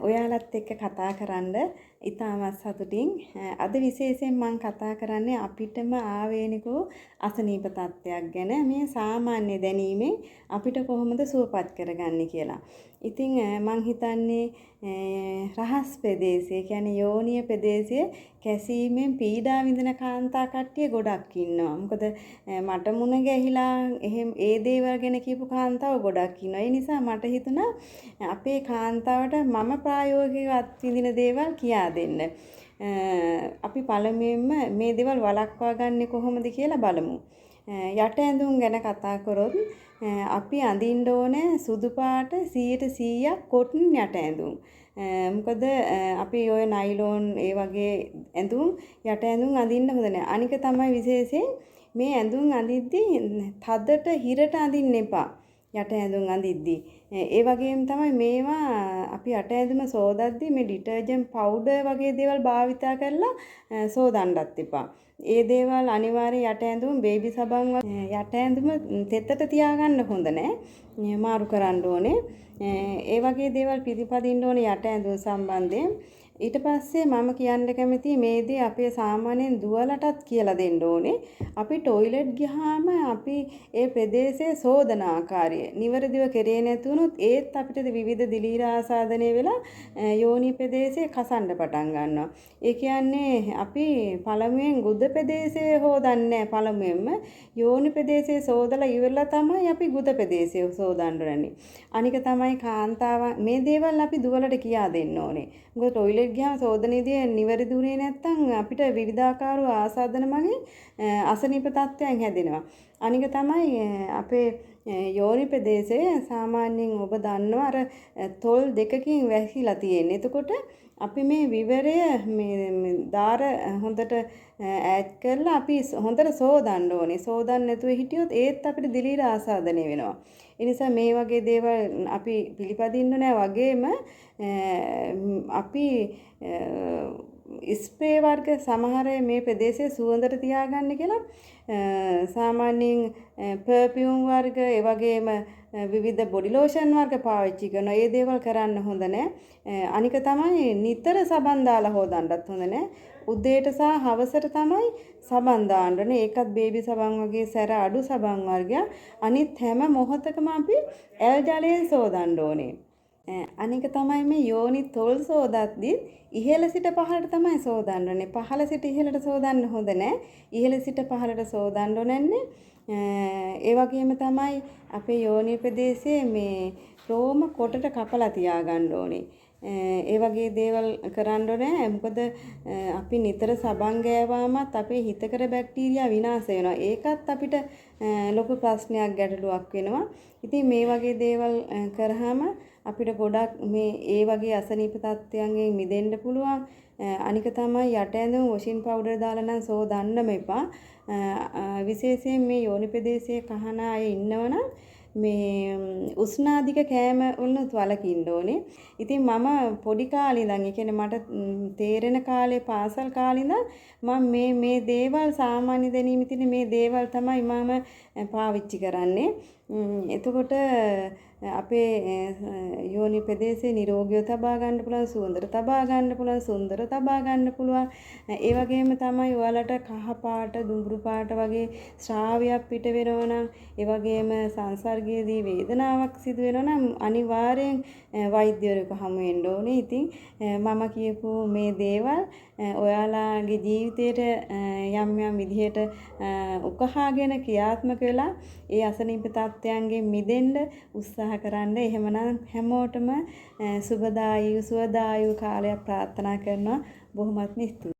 ඔයාලත් එක්ක කතා කරන්න ඉතාමත් සතුටින්. අද විශේෂයෙන් මං කතා කරන්නේ අපිටම ආවේනික වූ අසනීප තත්ත්වයක් ගැන, මේ සාමාන්‍ය දැනීමෙන් අපිට කොහොමද සුවපත් කරගන්නේ කියලා. ඉතින් මං හිතන්නේ රහස් ප්‍රදේශය, කියන්නේ යෝනිය ප්‍රදේශය කැසීමෙන් පීඩා විඳින කාන්තා කට්ටිය ගොඩක් ඉන්නවා. මොකද මට මුණ ගැහිලා එහෙම ඒ දේවල් ගැන කියපු කාන්තාව ගොඩක් ඉන්නවා. ඒ නිසා මට හිතුණා අපේ කාන්තාවට මම ප්‍රායෝගිකව අත්විඳින දේවල් කියා දෙන්න. අපි පළමුවෙන්ම මේ දේවල් වළක්වා ගන්නේ කොහොමද කියලා බලමු. යට ඇඳුම් ගැන කතා කරොත්, අපි අඳින්න ඕනේ සුදු පාට 100%ක් කොටන් යට ඇඳුම්. මොකද අපි ඔය නයිලෝන් ඒ වගේ ඇඳුම්, යට ඇඳුම් අඳින්න හොඳ නෑ. අනික තමයි විශේෂයෙන් මේ ඇඳුම් අඳිද්දි තදට හිරට අඳින්න එපා, යට ඇඳුම් අඳිද්දි. ඒ වගේම තමයි මේවා අපි යට ඇඳුම සෝදද්දි මේ ඩිටර්ජන්ට් පවුඩර් වගේ දේවල් භාවිතා කරලා සෝදන්නත් එපා. ඒ දේවල් අනිවාර්යෙන් යට ඇඳුම්, බේබි සබන්, යට ඇඳුම තෙතට තියාගන්න හොඳ නෑ. මාරු කරන්න ඕනේ. ඒ වගේ දේවල් පිළිපදින්න ඕනේ යට ඇඳුම් සම්බන්ධයෙන්. ඊට පස්සේ මම කියන්න කැමතියි මේ දේ අපේ සාමාන්‍යයෙන් දුවලටත් කියලා දෙන්න ඕනේ. අපි ටොයිලට් ගියාම අපි ඒ ප්‍රදේශයේ සෝදන ආකාරය නිවැරදිව කෙරේ නැති වුණොත්, ඒත් අපිට විවිධ දිලීර ආසාදනය වෙලා යෝනි ප්‍රදේශයේ කසන්න පටන් ගන්නවා. ඒ කියන්නේ අපි පළමුවෙන් ගුද ප්‍රදේශය හෝදන්නේ නැහැ පළමුවෙන්ම. යෝනි ප්‍රදේශයේ සෝදලා ඉවරලා තමයි අපි ගුද ප්‍රදේශය සෝදන්න ඕනේ. අනික තමයි කාන්තාවන් මේ දේවල් අපි දුවලට කියා දෙන්න ඕනේ. මොකද ටොයිලට් ගියාම සෝදන විදිය නිවැරදි වුණේ නැත්නම් අපිට විවිධාකාර ආසාදන මගින් අසනීප තත්ත්වයන් හැදෙනවා. අනික තමයි අපේ යෝනි ප්‍රදේශය සාමාන්‍යයෙන් ඔබ දන්නවා අර තොල් දෙකකින් වැහිලා තියෙන්නේ. එතකොට අපි මේ විවරය මේ දාර හොඳට ඈඩ් කරලා අපි හොඳට සෝදන්න ඕනේ. සෝදන්න නැතුව හිටියොත් ඒත් අපිට දිලීර ආසාදනය වෙනවා. ඒ නිසා මේ වගේ දේවල් අපි පිළිපදින්න ඕනේ. වගේම අපි ස්ප්‍රේ වර්ග, සමහර අය මේ ප්‍රදේශයේ සුවඳට තියාගන්න කියලා සාමාන්‍යයෙන් පර්ෆියුම් වර්ග, ඒ වගේම විවිධ බොඩි ලෝෂන් වර්ග පාවිච්චි කරනවා. ඒ දේවල් කරන්න හොඳ නෑ. අනික තමයි නිතර සබන් දාලා හෝදන්නත් හොඳ නෑ. උදේට සහ හවසට තමයි සබන් දාන්න ඕනේ. ඒකත් බේබි සබන් වගේ සැර අඩු සබන් වර්ගයක්. අනිත් හැම මොහොතකම අපි ඇල් ජලයෙන් සෝදන්න ඕනේ. අනික තමයි මේ යෝනි තොල් සෝදද්දි ඉහළ සිට පහළට තමයි සෝදන්න ඕනේ. පහළ සිට ඉහළට සෝදන්න හොඳ නෑ. ඉහළ සිට පහළට සෝදන්න ඕනන්නේ. ඒ වගේම තමයි අපේ යෝනි ප්‍රදේශයේ මේ රෝම කොටට කපලා තියාගන්න ඕනේ. ඒ වගේ දේවල් කරන්න ඕනේ. මොකද අපි නිතර සබන් ගෑවාමත් අපේ හිතකර බැක්ටීරියා විනාශ වෙනවා. ඒකත් අපිට ලොකු ප්‍රශ්නයක්, ගැටලුවක් වෙනවා. ඉතින් මේ වගේ දේවල් කරාම අපිට ගොඩක් මේ ඒ වගේ අසනීප තත්ත්වයන්ගෙන් මිදෙන්න පුළුවන්. අනික තමයි යට ඇඳුම් වොෂින් පවුඩර් දාලා නම් සෝදන්නම එපා. විශේෂයෙන් මේ යෝනි ප්‍රදේශයේ කහන අය ඉන්නවනම් මේ උෂ්ණාධික කෑම වලිනුත් වළකින්න ඕනේ. ඉතින් මම පොඩි කාලේ ඉඳන්, ඒ කියන්නේ මට තේරෙන කාලේ, පාසල් කාලේ ඉඳන් මම මේ මේ දේවල්, සාමාන්‍ය දැනීමේ තියෙන මේ දේවල් තමයි මම පාවිච්චි කරන්නේ. එතකොට අපේ යෝනි ප්‍රදේශයේ නිරෝගීව තබා ගන්න පුළුවන්, සුවඳට තබා ගන්න පුළුවන්, සුන්දර තබා ගන්න පුළුවන්. ඒ වගේම තමයි ඔයාලට කහ පාට, දුඹුරු පාට වගේ ශ්‍රාවයක් පිට වෙනවා නම්, ඒ වගේම සංසර්ගයේදී වේදනාවක් සිදු වෙනවා නම්, අනිවාර්යෙන් වෛද්‍යවරයෙකු හමු වෙන්න ඕනේ. ඉතින් මම කියපු මේ දේවල් ඔයාලාගේ ජීවිතේට යම් යම් විදිහට උකහාගෙන ක්‍රියාත්මක වෙලා ඒ අසනීප තත්ත්වයන්ගෙන් මිදෙන්න උත්සාහ කරන්න. එහෙමනම් හැමෝටම සුබදායී සුවදායී කාලයක් ප්‍රාර්ථනා කරනවා. බොහොමත්ම ස්තුතියි.